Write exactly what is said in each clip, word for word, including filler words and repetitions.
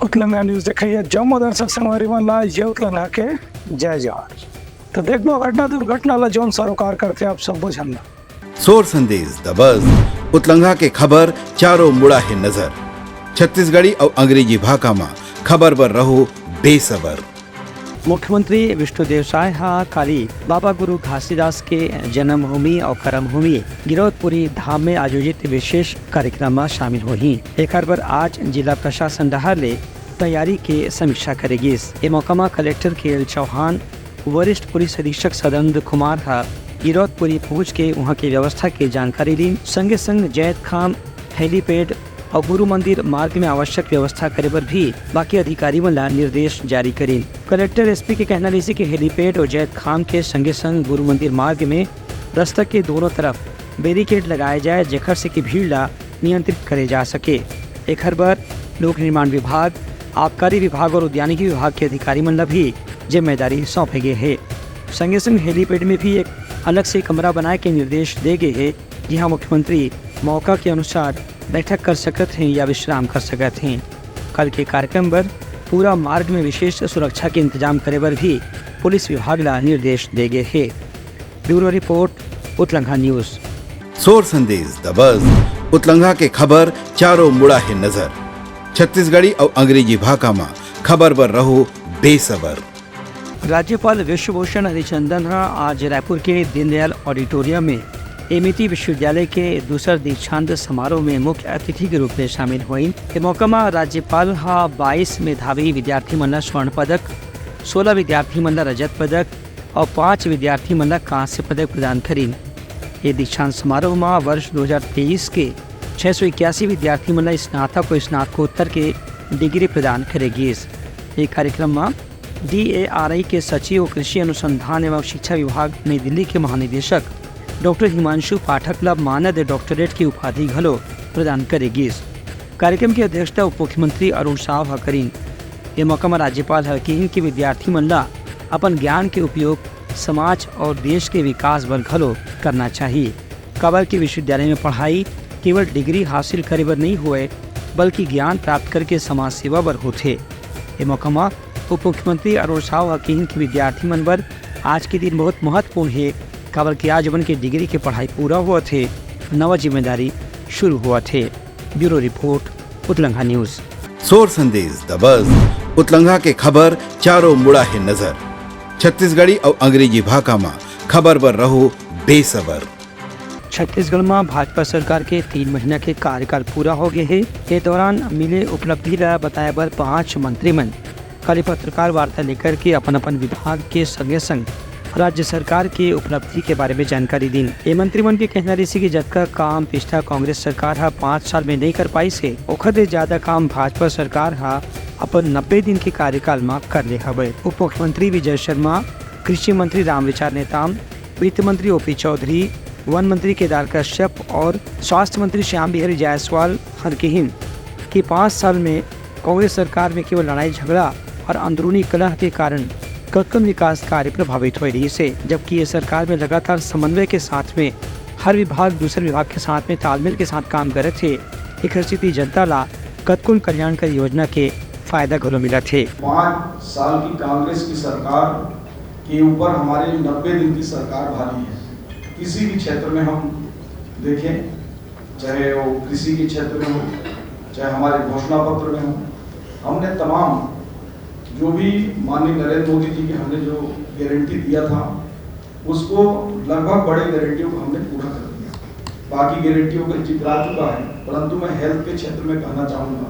उतलंगा news देखइया जम्मो दर्शक संगवारी मन ला ये उतलंगा के जय जोहार। तो देख लो घटना दुर्घटना ला जौन सरोकार करथे आप सब्बो झन ला। सोर संदेश दबस, उतलंगा के खबर चारों मुड़ा हे नजर। छत्तीसगढ़ी अउ अंग्रेजी भाखा म खबर बर रहो बेसबर। मुख्यमंत्री विष्णुदेव साय ह काली बाबा गुरु घासीदास के जन्मभूमि अउ कर्मभूमि गिरौदपुरी धाम में आयोजित विशेष कार्यक्रम म शामिल होही। एकर बर आज जिला प्रशासन डहार ले तैयारी के समीक्षा करे गिस। ए मौका म कलेक्टर के एल चौहान, वरिष्ठ पुलिस अधीक्षक सदन कुमार ह गिरौदपुरी पहुंच के उहां के व्यवस्था के जानकारी लीन। संगे संग जैतखाम हेलीपैड अउ गुरु मंदिर मार्ग में आवश्यक व्यवस्था करे बर भी बाकी अधिकारी मन ला निर्देश जारी करीन। कलेक्टर एसपी के कहना रहिसे कि हेलीपैड अउ जैतखाम के संगे संग गुरु मंदिर मार्ग में रस्ता के दोनों तरफ बैरिकेड लगाए जाए, जेखर से कि भीड़ ला नियंत्रित करे जा सके। एखर बर लोक निर्माण विभाग, आबकारी विभाग और उद्यानिकी विभाग के अधिकारी मन ला भी जिम्मेदारी सौंपे गे हे। संगे संग हेलीपैड में भी एक अलग से कमरा बनाए के निर्देश दे गे हे, जिहां मुख्यमंत्री मौका के अनुसार बैठक कर सकत हें या विश्राम कर सकत हें। कल के कार्यक्रम बर पूरा मार्ग में विशेष सुरक्षा के इंतजाम करे बर भी पुलिस विभाग ला निर्देश दे गे हे। ब्यूरो रिपोर्ट, उतलंघा न्यूज। सोर संदेश दबस, उतलंघा के खबर चारों मुड़ा हे नजर। छत्तीसगढ़ी अउ अंग्रेजी भाखा म खबर बर रहो बेसबर। राज्यपाल विश्वभूषण हरिचंदन ह आज रायपुर के दीनदयाल ऑडिटोरियम में एमईटी विश्वविद्यालय के दूसर दीक्षांत समारोह में मुख्य अतिथि के रूप में शामिल होइन। ए मौका म राज्यपाल ह बाईस मेधावी विद्यार्थी मन ल स्वर्ण पदक, सोलह विद्यार्थी मन ल रजत पदक अउ पांच विद्यार्थी मन ल कांस्य पदक प्रदान करीन। ये दीक्षांत समारोह म वर्ष दो हज़ार तेईस के छह सौ इक्यासी विद्यार्थी मन ल स्नातक अउ स्नातकोत्तर के डिग्री प्रदान करे गिस। ये कार्यक्रम म डीएआरआई के सचिव अउ कृषि अनुसंधान एवं शिक्षा विभाग नई दिल्ली के महानिदेशक डॉक्टर हिमांशु पाठक ल मानद डॉक्टरेट के उपाधि घलो प्रदान करे गिस। कार्यक्रम की अध्यक्षता उप मुख्यमंत्री अरुण साव ह करीन। ये मौका म राज्यपाल ह किहिन कि विद्यार्थी मन ल अपन ज्ञान के उपयोग समाज और देश के विकास बर घलो करना चाहिए, काबर कि विश्वविद्यालय में पढ़ाई केवल डिग्री हासिल करे बर नहीं होए, बल्कि ज्ञान प्राप्त करके समाज सेवा बर होथे। ए मौका म उप मुख्यमंत्री अरुण साव ह किहिन कि विद्यार्थी मन बर आज के दिन बहुत महत्वपूर्ण हे, काबर कि आज ओमन के डिग्री के पढ़ाई पूरा होवत हे, नवा जिम्मेदारी शुरू होवत हे। ब्यूरो रिपोर्ट, उतलंघा न्यूज। सोर संदेश दबस, उतलंघा के खबर चारों मुड़ा हे नजर। छत्तीसगढ़ी अउ अंग्रेजी भाखा म खबर बर रहो बेसबर। छत्तीसगढ़ म भाजपा सरकार के तीन महीना के कार्यकाल पूरा हो गए हे। ए दौरान मिले उपलब्धि ला बताए बर पांच मंत्री मन काली पत्रकार वार्ता लेकर के अपन अपन विभाग के संगे संग राज्य सरकार के उपलब्धि के बारे में जानकारी दीन। ए मंत्री मन के कहना रहिसे कि जतका काम पिछला कांग्रेस सरकार ह पांच साल में नहीं कर पाइस हे, ओखर ले ज्यादा काम भाजपा सरकार ह अपन नब्बे दिन के कार्यकाल म कर ले हवय। उप मुख्यमंत्री विजय शर्मा, कृषि मंत्री रामविचार नेताम, वित्त मंत्री ओपी चौधरी, वन मंत्री केदार कश्यप और स्वास्थ्य मंत्री श्याम बिहारी जायसवाल हर किहिन कि पाँच साल में कांग्रेस सरकार में केवल लड़ाई झगड़ा और अंदरूनी कलह के कारण कतकन विकास कार्य प्रभावित होए रहिस हे, जबकि ये सरकार में लगातार समन्वय के साथ में हर विभाग दूसर विभाग के साथ में तालमेल के साथ काम करत हे। एखर सेती जनता ला कतकोन कल्याणकारी योजना के फायदा घलो मिलत हे। पाँच साल की कांग्रेस की सरकार के ऊपर हमारे नब्बे दिन की सरकार भारी है। किसी भी क्षेत्र में हम देखें, चाहे वो कृषि के क्षेत्र में हो, चाहे हमारे घोषणा पत्र में हो, हमने तमाम जो भी माननीय नरेंद्र मोदी जी के हमने जो गारंटी दिया था, उसको लगभग बड़े गारंटियों को हमने पूरा कर दिया। बाकी गारंटियों का जिक्र आ चुका है, परंतु मैं हेल्थ के क्षेत्र में कहना चाहूँगा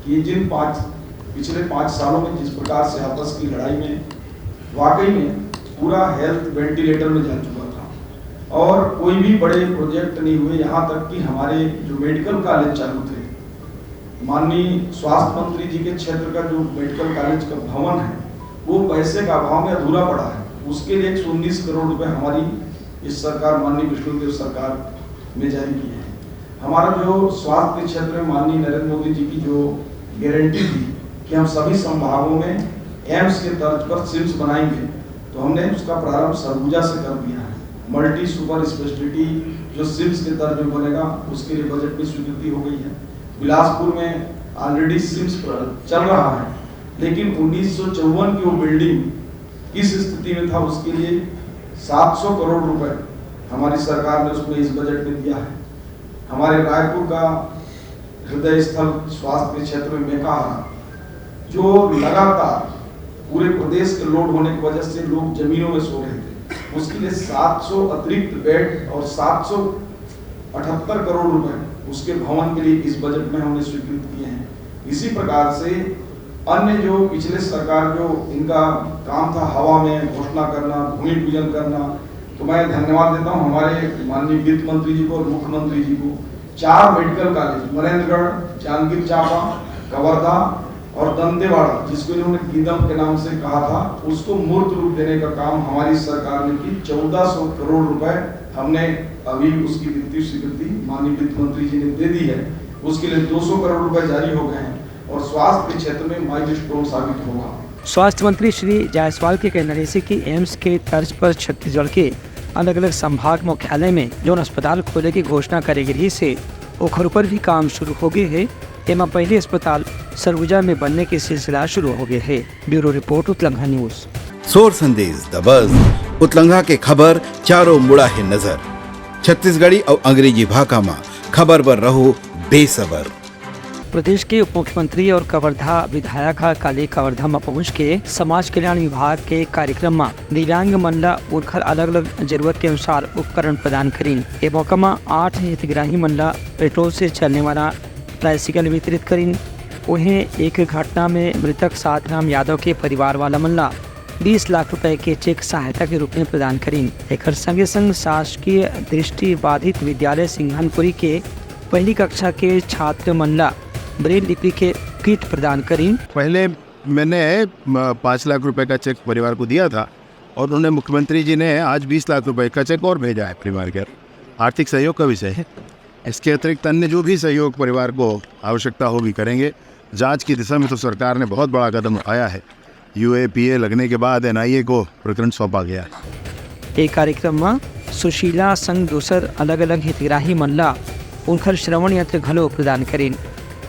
कि ये जिन पाँच, पिछले पाँच सालों में जिस प्रकार से आपस की लड़ाई में वाकई में पूरा हेल्थ वेंटिलेटर में जा चुका था और कोई भी बड़े प्रोजेक्ट नहीं हुए। यहाँ तक कि हमारे जो मेडिकल कॉलेज चालू थे, माननीय स्वास्थ्य मंत्री जी के क्षेत्र का जो मेडिकल कॉलेज का भवन है, वो पैसे का अभाव में अधूरा पड़ा है। उसके लिए एक सौ उन्नीस करोड़ रुपए हमारी इस सरकार, माननीय विष्णुदेव सरकार में जारी किए हैं। हमारा जो स्वास्थ्य के क्षेत्र में माननीय नरेंद्र मोदी जी की जो गारंटी थी कि हम सभी संभागों में एम्स के तर्ज पर सिम्स बनाएंगे, तो हमने उसका प्रारंभ सरगुजा से कर दिया है। मल्टी सुपर स्पेशलिटी जो सिम्स के तर्ज में बनेगा, उसके लिए बजट में स्वीकृति हो गई है। बिलासपुर में ऑलरेडी सिम्स चल रहा है, लेकिन उन्नीस सौ चौवन की वो बिल्डिंग किस स्थिति में था, उसके लिए सात सौ करोड़ रुपए हमारी सरकार ने उसमें इस बजट में दिया है। हमारे रायपुर का हृदय स्थल स्वास्थ्य के क्षेत्र में मेकाहारा, जो लगातार पूरे प्रदेश के लोड होने की वजह से लोग जमीनों में सो रहे थे, उसके लिए सात सौ अतिरिक्त बेड और सात सौ अठहत्तर करोड़ रुपए उसके भवन के लिए इस बजट में हमने स्वीकृत किए हैं। इसी प्रकार से अन्य जो पिछले सरकार जो इनका काम था हवा में घोषणा करना, भूमि पूजन करना, तो मैं धन्यवाद देता हूं हमारे माननीय वित्त मंत्री जी को और मुख्यमंत्री जी को। चार मेडिकल कॉलेज, मनेंद्रगढ़, जांजगीर चांपा, कवर्धा और दंतेवाड़ा, जिसको इन्होंने गीदम के नाम से कहा था, उसको मूर्त रूप देने का काम हमारी सरकार ने की। चौदह सौ करोड़ रुपए हमने अभी उसकी वित्तीय स्वीकृति माननीय वित्त मंत्री जी ने दे दी है। उसके लिए दो सौ करोड़ रुपए जारी हो गए हैं और स्वास्थ्य के क्षेत्र में माइलस्टोन साबित होगा। स्वास्थ्य मंत्री श्री जायसवाल के कहना रहिसे कि एम्स के तर्ज पर छत्तीसगढ़ के अलग-अलग संभाग मुख्यालय में जौन अस्पताल खोले के घोषणा करे गे रहिसे, ओखर ऊपर भी काम शुरू हो गए हे। एमा पहले अस्पताल सरगुजा में बनने के सिलसिला शुरू हो गए हे। ब्यूरो रिपोर्ट, उतलंघा न्यूज। सोर संदेश दबस, उतलंघा के खबर चारों मुड़ा हे नजर। छत्तीसगढ़ी अउ अंग्रेजी भाखा म खबर बर रहो बेसबर। प्रदेश के उप मुख्यमंत्री और कवर्धा विधायक ह काली कवर्धा म पहुंच के समाज कल्याण विभाग के कार्यक्रम म दिव्यांग मन ल उनखर अलग-अलग जरूरत के अनुसार उपकरण प्रदान करिन। ए मौका म आठ हितग्राही मन ल पेट्रोल से चलने वाला ट्राइसिकल वितरित करिन। उहें, एक घटना में मृतक सातराम यादव के परिवार वाला मन ल बीस लाख रुपए के चेक सहायता के रूप में प्रदान करिन। एकर संगे संग शासकीय दृष्टि बाधित विद्यालय सिंघनपुरी के पहली कक्षा के छात्र मन ल ब्रेल लिपि के किट प्रदान करिन। पहले मैंने, म, पाँच लाख रुपए का चेक परिवार को दिया था और उन्होंने, मुख्यमंत्री जी ने आज बीस लाख रुपए का चेक और भेजा है परिवार के। आर्थिक सहयोग का विषय है। इसके अतिरिक्त अन्य जो भी सहयोग परिवार को आवश्यकता होगी, करेंगे। जांच की दिशा में तो सरकार ने बहुत बड़ा कदम उठाया है। यूएपीए लगने के बाद एनआईए को प्रकरण सौंपा गया है। ए कार्यक्रम म सुशीला संग दूसर अलग-अलग हितग्राही मन ला उनखर श्रवण यंत्र घलो प्रदान करिन।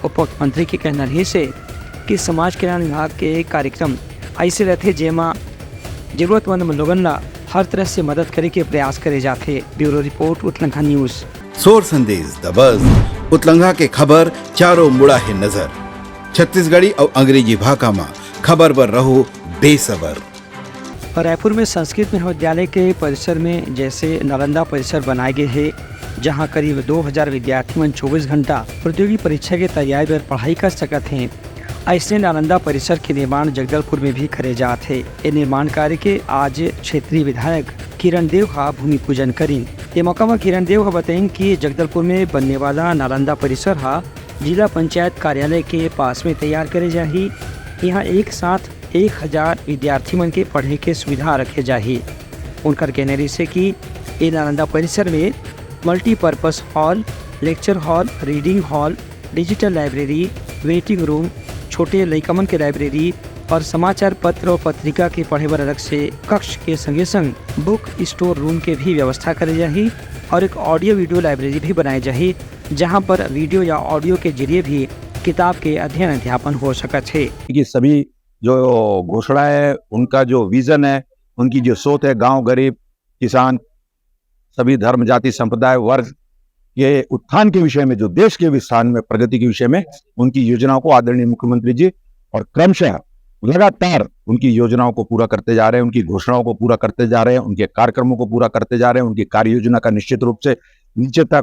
उप मुख्यमंत्री के कहना रहिसे कि समाज कल्याण विभाग के कार्यक्रम अइसे रथे, जेमा जरूरतमंद लोगन ला हर तरह से मदद करे के प्रयास करे जाथे। ब्यूरो रिपोर्ट, उतलंघा न्यूज। सोर संदेश दबस, उतलंघा के खबर चारों मुड़ा हे नजर। छत्तीसगढ़ी अउ अंग्रेजी भाखा म खबर बर रहो बेसबर। रायपुर में संस्कृत महाविद्यालय के परिसर में जैसे नालंदा परिसर बनाए गए हे, जहां करीब दो हज़ार विद्यार्थी मन चौबीस घंटा प्रतियोगी परीक्षा के तैयारी बर पढ़ाई कर सकत हें, अइसने नालंदा परिसर के निर्माण जगदलपुर में भी करे जात हे। ए निर्माण कार्य के आज क्षेत्रीय विधायक किरण देव ह भूमि पूजन करिन। ए मौका म किरण देव ह बताइन कि जगदलपुर में बनने वाला नालंदा परिसर ह जिला पंचायत कार्यालय के पास में तैयार करे जाही। यहाँ एक साथ एक हज़ार विद्यार्थी मन के पढ़े के सुविधा रखे जाही। उनकर कहना रहिसे कि ए नालंदा परिसर में multipurpose hall, lecture hall, reading hall, digital library, waiting room, छोटे लइका मन के लाइब्रेरी और समाचार पत्र और पत्रिका के पढ़े बर अलग से कक्ष के संगे संग बुक स्टोर रूम के भी व्यवस्था करे जाही और एक ऑडियो वीडियो लाइब्रेरी भी बनाए जाही, जहां पर वीडियो या ऑडियो के जरिए भी किताब के अध्ययन अध्यापन हो सकत हे। कि सभी जो घोषणा है, उनका जो विजन है, उनकी जो सोच है, गांव, गरीब, किसान, सभी धर्म, जाति, संप्रदाय, वर्ग के उत्थान के विषय में, जो देश के विस्तार में, प्रगति के विषय में, उनकी योजनाओं को आदरणीय मुख्यमंत्री जी और क्रमशः लगातार उनकी योजनाओं को पूरा करते जा रहे हैं, उनकी घोषणाओं को पूरा करते जा रहे हैं, उनके कार्यक्रमों को पूरा करते जा रहे हैं, उनकी कार्य योजना का निश्चित रूप से नीचे तक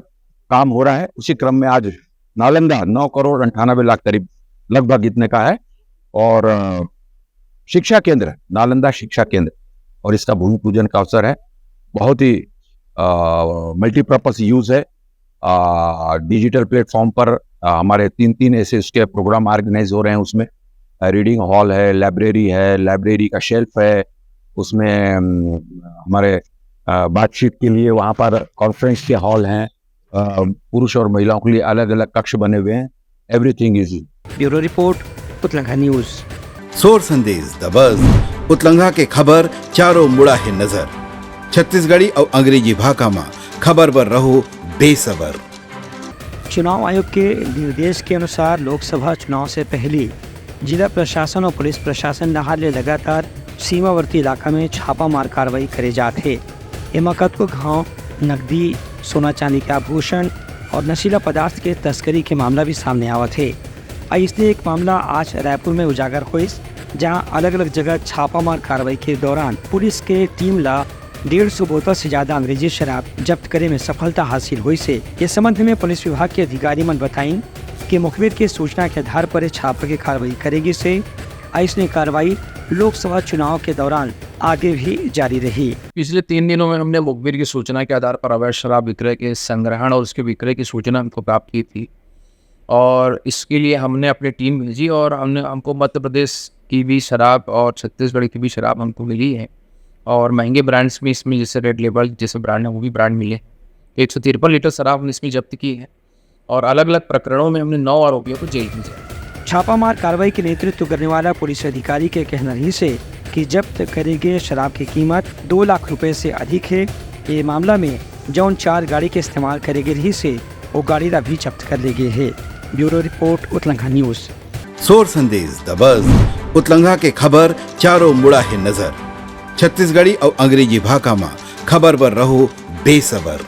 काम हो रहा है। उसी क्रम में आज नालंदा नौ करोड़ अंठानबे लाख करीब लगभग इतने का है और, अ, शिक्षा केंद्र, नालंदा शिक्षा केंद्र, और इसका भूमि पूजन का अवसर है। बहुत ही, अ, मल्टीपर्पस यूज़ है। अ, डिजिटल प्लेटफॉर्म पर, अ, हमारे तीन-तीन ऐसे इसके प्रोग्राम ऑर्गेनाइज हो रहे हैं। उसमें, अ, रीडिंग हॉल है, लाइब्रेरी है, लाइब्रेरी का शेल्फ है, उसमें, अम, हमारे, अ, बातचीत के लिए वहाँ पर कॉन्फ्रेंस के हॉल हैं, अ, पुरुष और महिलाओं के लिए अलग-अलग कक्ष बने हुए हैं। Everything is ब्यूरो रिपोर्ट, उतलंघा न्यूज। सोर संदेश दबस, उतलंघा के खबर चारों मुड़ा हे नजर। छत्तीसगढ़ी अउ अंग्रेजी भाखा म खबर बर रहो बेसबर। चुनाव आयोग के निर्देश के अनुसार लोकसभा चुनाव से पहली जिला प्रशासन और पुलिस प्रशासन डहार ले लगातार सीमावर्ती इलाका में छापामार कार्रवाई करे जात हे। एमा कतको घांव नकदी, सोना चांदी के आभूषण और नशीला पदार्थ के तस्करी के मामला भी सामने आवत हे। अइसने एक मामला आज रायपुर में उजागर होइस, जहां अलग-अलग जगह छापामार कार्रवाई के दौरान पुलिस के टीम ला डेढ़ सौ बोतल से ज्यादा अंग्रेजी शराब जब्त करे में सफलता हासिल होइस हे। ये संबंध में पुलिस विभाग के अधिकारी मन बताइन कि मुखबिर के सूचना के आधार पर ये छापा के कार्रवाई करे गिस हे। अइसने कार्रवाई लोकसभा चुनाव के दौरान आगे भी जारी रही। पिछले तीन दिनों में हमने मुखबिर की सूचना के आधार पर अवैध शराब विक्रय के संग्रहण और उसके विक्रय की सूचना हमको प्राप्त की थी और इसके लिए हमने अपनी टीम भेजी और हमने, हमको मध्य प्रदेश की भी शराब और छत्तीसगढ़ की भी शराब हमको मिली है और महंगे ब्रांड्स भी इसमें, जैसे रेड लेबल जैसे ब्रांड है, वो भी ब्रांड मिले। एक सौ तिरपन लीटर शराब हमने इसमें जब्त की है और अलग-अलग प्रकरणों में हमने नौ आरोपियों को जेल भेजा है। छापामार कार्रवाई के नेतृत्व करने वाला पुलिस अधिकारी के कहना रहिस हे कि जब्त करे गए शराब की कीमत दो लाख रुपए से अधिक हे। ये मामला में जौन चार गाड़ी के इस्तेमाल करे गे रहिस हे, वो गाड़ी ला भी जब्त कर ले गे हे। ब्यूरो रिपोर्ट, उतलंघा न्यूज। सोर संदेश दबस, उतलंघा के खबर चारों मुड़ा हे नजर। छत्तीसगढ़ी अउ अंग्रेजी भाखा म खबर बर रहो बेसबर।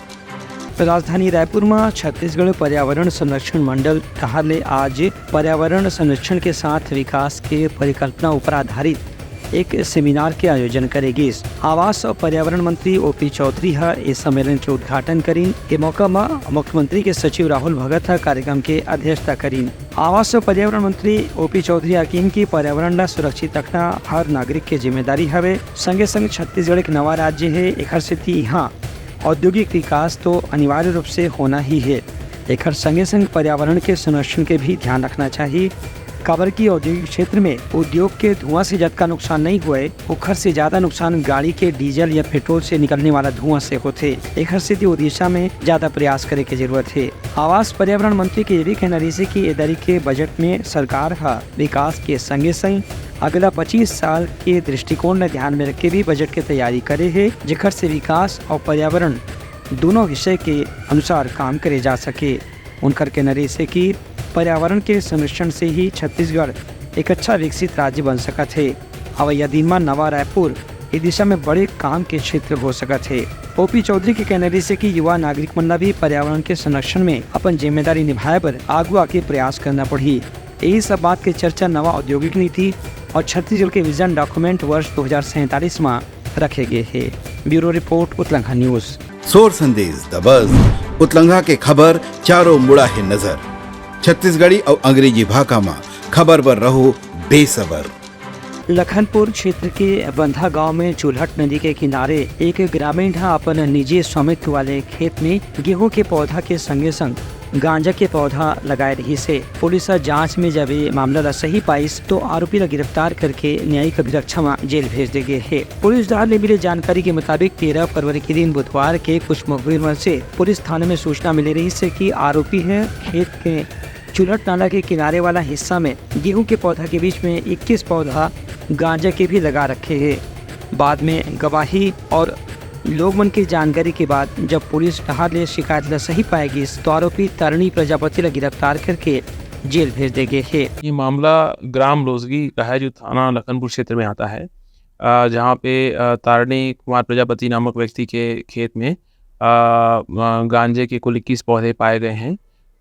राजधानी रायपुर म छत्तीसगढ़ पर्यावरण संरक्षण मंडल डहार ले आज पर्यावरण संरक्षण के साथ विकास के परिकल्पना ऊपर आधारित एक सेमिनार के आयोजन करे गिस। आवास और पर्यावरण मंत्री ओपी चौधरी ह ए सम्मेलन के उद्घाटन करिन। ए मौका म मुख्यमंत्री के सचिव राहुल भगत ह कार्यक्रम के अध्यक्षता करिन। आवास और पर्यावरण मंत्री ओपी चौधरी ह किहिन कि पर्यावरण ला सुरक्षित रखना हर नागरिक के जिम्मेदारी हवे। संगे संग छत्तीसगढ़ एक नवा राज्य हे, एखर सेती इहाँ औद्योगिक विकास तो अनिवार्य रूप से होना ही हे। एखर संगे संग पर्यावरण के संरक्षण के भी ध्यान रखना चाही, काबर कि औद्योगिक क्षेत्र में उद्योग के धुआं से जतका नुकसान नहीं होए, ओखर से ज्यादा नुकसान गाड़ी के डीजल या पेट्रोल से निकलने वाला धुआं से होथे। एखर सेती ओ दिशा में ज्यादा प्रयास करे के जरूरत हे। आवास पर्यावरण मंत्री के ये भी कहना रहिस हे कि ए दरी के बजट में सरकार ह विकास के संगे संग अगला पच्चीस साल के दृष्टिकोण ल ध्यान में रख के भी बजट के तैयारी करे हे, जेखर से विकास और पर्यावरण दोनों विषय के अनुसार काम करे जा सके। उनकर कहना रहिस हे कि पर्यावरण के संरक्षण से ही छत्तीसगढ़ एक अच्छा विकसित राज्य बन सकत हे। अवइया दिन म नवा रायपुर ए दिशा में बड़े काम के क्षेत्र हो सकत हे। ओपी चौधरी के कहना रहिस हे कि युवा नागरिक मन ला भी पर्यावरण के संरक्षण में अपन जिम्मेदारी निभाए बर आगू आके प्रयास करना पड़ही। यही सब बात के चर्चा नवा औद्योगिक नीति और छत्तीसगढ़ के विजन डॉक्यूमेंट वर्ष दो हज़ार सैंतालीस म रखे गे हे। ब्यूरो रिपोर्ट, उतलंघा न्यूज। सोर संदेश दबस, उतलंघा के खबर चारों मुड़ा हे नजर। छत्तीसगढ़ी अउ अंग्रेजी भाखा म खबर बर रहो बेसबर। लखनपुर क्षेत्र के बंधा गांव में चुलहट नदी के किनारे एक ग्रामीण ह अपन निजी स्वामित्व वाले खेत में गेहूं के पौधा के संगे संग गांजा के पौधा लगाए रहिस हे। पुलिस ह जांच में जब ये मामला ला सही पाइस, तो आरोपी ला गिरफ्तार करके न्यायिक अभिरक्षा म जेल भेज दे गे हे। पुलिस डहार ले मिले जानकारी के मुताबिक, तेरह फरवरी के दिन बुधवार के कुछ मुखबिर मन से पुलिस थाना में सूचना मिले रहिस हे कि आरोपी ह खेत के चुलट नाला के किनारे वाला हिस्सा में गेहूं के पौधा के बीच में इक्कीस पौधा गांजा के भी लगा रखे हे। बाद में गवाही और लोग मन के जानकारी के बाद जब पुलिस डहार ले शिकायत ला सही पाए गिस, तो आरोपी तारिणी प्रजापति ला गिरफ्तार करके जेल भेज दे गे हे। ये मामला ग्राम लोसगी का है, जो थाना लखनपुर क्षेत्र में आता है, अ, जहाँ पे, अ, तारिणी कुमार प्रजापति नामक व्यक्ति के खेत में, अ, अ, गांजे के कुल इक्कीस पौधे पाए गए हैं,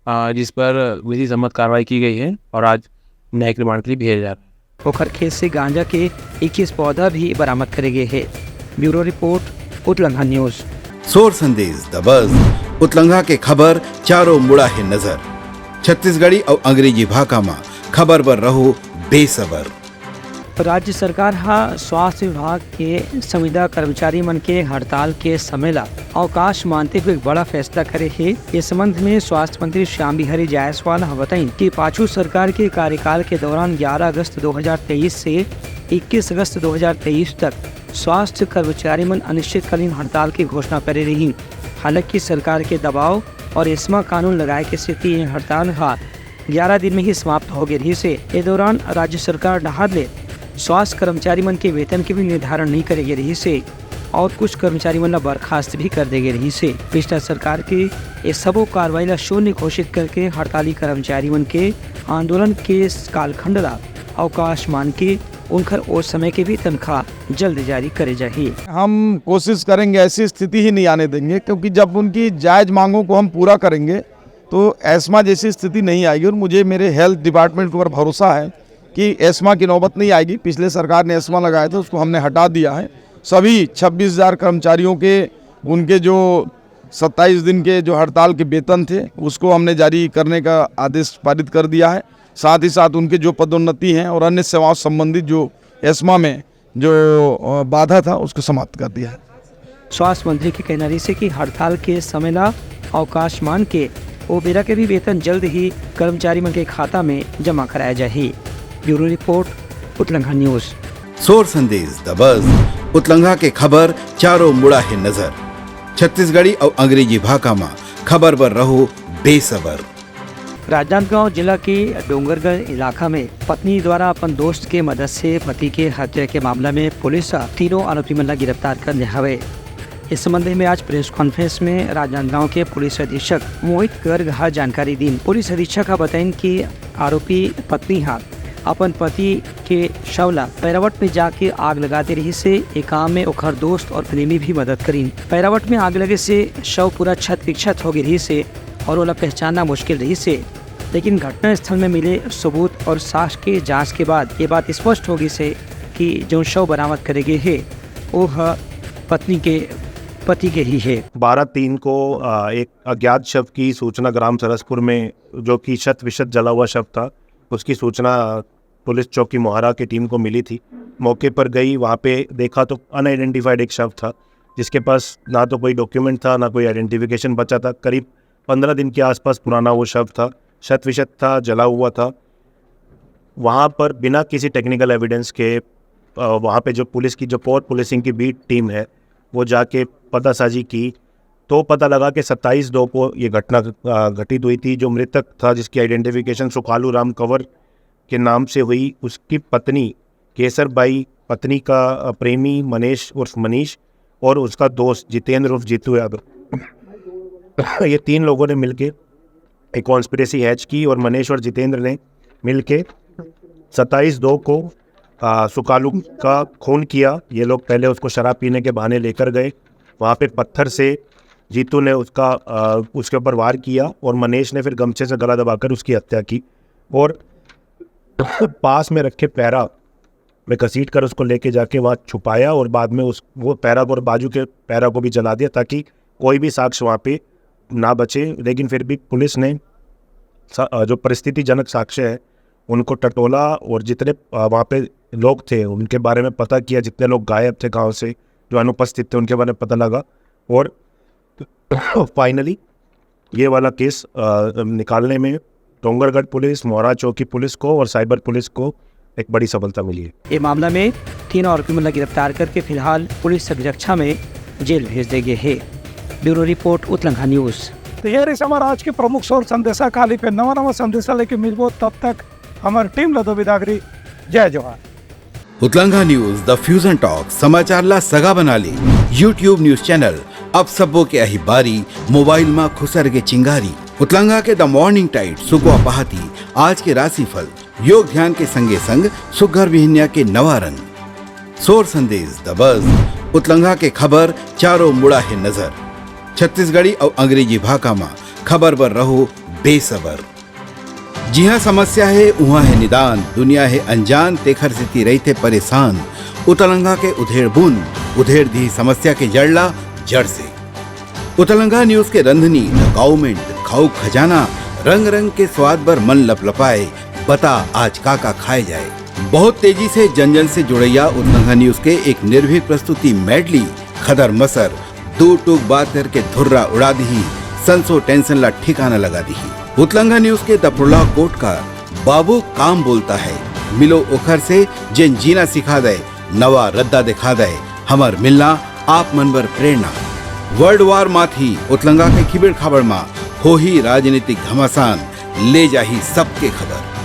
अ, जिस पर विधि सम्मत कार्रवाई की गई है और आज न्यायिक रिमांड के लिए भेजा जा रहा है। ओखर खेत से गांजा के इक्कीस पौधा भी बरामद करे गे हे। ब्यूरो रिपोर्ट, उतलंघा न्यूज। सोर संदेश दबस, उतलंघा के खबर चारों मुड़ा हे नजर। छत्तीसगढ़ी अउ अंग्रेजी भाखा म खबर बर रहो बेसबर। राज्य सरकार ह स्वास्थ्य विभाग के संविदा कर्मचारी मन के हड़ताल के समय ला अवकाश मानते हुए एक बड़ा फैसला करे हे। ये संबंध में स्वास्थ्य मंत्री श्याम बिहारी जायसवाल ह बताइन कि पाछू सरकार के कार्यकाल के दौरान ग्यारह अगस्त दो हज़ार तेईस से इक्कीस अगस्त दो हज़ार तेईस तक स्वास्थ्य कर्मचारी मन अनिश्चितकालीन हड़ताल की घोषणा करे रहिन। हालांकि सरकार के दबाव और एस्मा कानून लगाए के सेती ये हड़ताल ह ग्यारह दिन में ही समाप्त हो गे रहिस हे। ए दौरान राज्य सरकार डहार ले स्वास्थ्य कर्मचारी मन के वेतन के भी निर्धारण नहीं करे गे रहिस हे और कुछ कर्मचारी मन ला बर्खास्त भी कर दे गे रहिस हे। पिछला सरकार के ये सबो कार्रवाई ला शून्य घोषित करके हड़ताली कर्मचारी मन के आंदोलन के कालखंड ला अवकाश मान के उनकर ओ समय के भी तनख्वाह जल्द जारी करे जाही। हम कोशिश करेंगे, ऐसी स्थिति ही नहीं आने देंगे, क्योंकि जब उनकी जायज मांगों को हम पूरा करेंगे तो एस्मा जैसी स्थिति नहीं आएगी। और मुझे मेरे हेल्थ डिपार्टमेंट के ऊपर भरोसा है कि एस्मा की नौबत नहीं आएगी। पिछले सरकार ने एस्मा लगाया था, उसको हमने हटा दिया है। सभी छब्बीस हज़ार कर्मचारियों के, उनके जो सत्ताईस दिन के जो हड़ताल के वेतन थे, उसको हमने जारी करने का आदेश पारित कर दिया है। साथ ही साथ उनके जो पदोन्नति हैं और अन्य सेवाओं संबंधित जो एस्मा में जो, अ, बाधा था, उसको समाप्त कर दिया है। स्वास्थ्य मंत्री के कहना रहिस हे कि हड़ताल के समय ला अवकाश मान के ओ बेरा के भी वेतन जल्द ही कर्मचारी मन के खाता में जमा कराया जाही। ब्यूरो रिपोर्ट, उतलंघा न्यूज। सोर संदेश दबस, उतलंघा के खबर चारों मुड़ा हे नजर। छत्तीसगढ़ी अउ अंग्रेजी भाखा म खबर बर रहो बेसबर। राजनांदगांव जिला के डोंगरगढ़ इलाका में पत्नी द्वारा अपन दोस्त के मदद से पति के हत्या के मामला में पुलिस ह तीनों आरोपी मन ला गिरफ्तार कर ले हवे। इस संबंध में आज प्रेस कॉन्फ्रेंस में राजनांदगांव के पुलिस अधीक्षक मोहित गर्ग ह जानकारी दीन। पुलिस अधीक्षक ह बताइन कि आरोपी पत्नी ह अपन पति के शव ला पैरावट में जाके आग लगा दे रहिस हे। ए काम में ओखर दोस्त और प्रेमी भी मदद करीन। पैरावट में आग लगे से शव पूरा छत विक्षत हो गे रहिस हे और ओला पहचानना मुश्किल रहिस हे। लेकिन घटनास्थल में मिले सबूत और साक्ष्य के जांच के बाद ये बात स्पष्ट हो गिस हे कि जो शव बरामद करे गे हे, वो ह पत्नी के पति के ही हे। बारह तीन को, अ, एक अज्ञात शव की सूचना ग्राम सरसपुर में, जो कि शत विशत जला हुआ शव था, उसकी सूचना पुलिस चौकी मोहारा की टीम को मिली थी। मौके पर गई, वहाँ पे देखा तो अनआइडेंटिफाइड एक शव था, जिसके पास ना तो कोई डॉक्यूमेंट था, ना कोई आइडेंटिफिकेशन बचा था। करीब पन्द्रह दिन के आसपास पुराना वो शव था, शत विशत था, जला हुआ था। वहाँ पर बिना किसी टेक्निकल एविडेंस के, अ, वहाँ पे जो पुलिस की, जो कोर पुलिसिंग की बीट टीम है, वो जाके पतासाजी की, तो पता लगा कि सत्ताईस दो को ये घटना, अ, घटित हुई थी। जो मृतक था, जिसकी आइडेंटिफिकेशन सुखालू राम कंवर के नाम से हुई, उसकी पत्नी केसर बाई, पत्नी का, अ, प्रेमी मनेश उर्फ मनीष और उसका दोस्त जितेंद्र उर्फ जीतू यादव, ये तीन लोगों ने मिलके एक कॉन्स्पिरेसी हैच की और मनेश और जितेंद्र ने मिलके सत्ताईस दो को, आ, सुकालू का खून किया। ये लोग पहले उसको शराब पीने के बहाने लेकर गए, वहाँ पे पत्थर से जीतू ने उसका, आ, उसके ऊपर वार किया और मनीष ने फिर गमछे से गला दबाकर उसकी हत्या की और पास में रखे पैरा में घसीट कर उसको लेके जाके वहाँ छुपाया और बाद में उस, वो पैरा को और बाजू के पैरा को भी जला दिया, ताकि कोई भी साक्ष्य वहाँ पे ना बचे। लेकिन फिर भी पुलिस ने सा-, अ, जो परिस्थितिजनक साक्ष्य है, उनको टटोला और जितने, अ, वहाँ पे लोग थे, उनके बारे में पता किया, जितने लोग गायब थे गांव से, जो अनुपस्थित थे, उनके बारे में पता लगा और फाइनली ये वाला केस, अ, निकालने में डोंगरगढ़ पुलिस, मोहरा चौकी पुलिस को और साइबर पुलिस को एक बड़ी सफलता मिली है। ये मामला में तीनों आरोपी मन ला गिरफ्तार करके फिलहाल पुलिस अभिरक्षा में जेल भेज दे गे हे। ब्यूरो रिपोर्ट, उतलंघा न्यूज। तो ये रहिस हमर आज के प्रमुख सोर संदेशा। काली पे नवा नवा संदेशा लेके मिलबो, तब तक हमर टीम ला दो बिदागरी। जय जोहार। उतलंघा न्यूज, द फ्यूजन टॉक, समाचार ला सगा बना ले। YouTube न्यूज चैनल, अब सबो के आही बारी, मोबाइल मा खुसर के चिंगारी। उतलंघा के द मॉर्निंग टाइट, सुकवा पहाती, आज के राशिफल, योग ध्यान के संगे संग सुघर बिहनिया के नवा रंग। सोर संदेश, द बज, उतलंघा के खबर, चारों मुड़ा हे नजर। छत्तीसगढ़ी अउ अंग्रेजी भाखा मा खबर बर रहो बेसबर। जिहाँ समस्या हे, उहाँ हे निदान, दुनिया हे अनजान, तेखर सेती रहिथे परेशान। उतलंघा के उधेड़ बूंद, उधेड़ दिही समस्या के जड़ ला, जड़ से। उतलंघा न्यूज के रंधनी, द काउमेंट, खाऊ खजाना, रंग रंग के स्वाद बर मन लपलपाए, बता आज का का खाए जाए। बहुत तेजी से जन जन से जुड़ैया उतलंघा न्यूज के एक निर्भीक प्रस्तुति मैडली, खदर मसर, दू टूक बात करके धुर्रा उड़ा दिही, संसो टेंशन ला ठिकाना लगा दिही। उतलंघा न्यूज के दफुड़ला कोट का बाबू काम बोलता है, मिलो ओखर से जेन जीना सिखा दे, नवा रद्दा दिखा दे, हमर मिलना आप मन बर प्रेरणा। वर्ल्ड वार माथी उतलंघा के खिबेड़ खाबड़ मा होही राजनीतिक घमासान, ले जाही सबके खबर।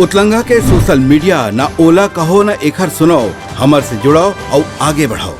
उतलंघा के सोशल मीडिया, ना ओला कहो ना एखर सुनाओ, हमर से जुड़ाओ अउ आगे बढ़ाओ।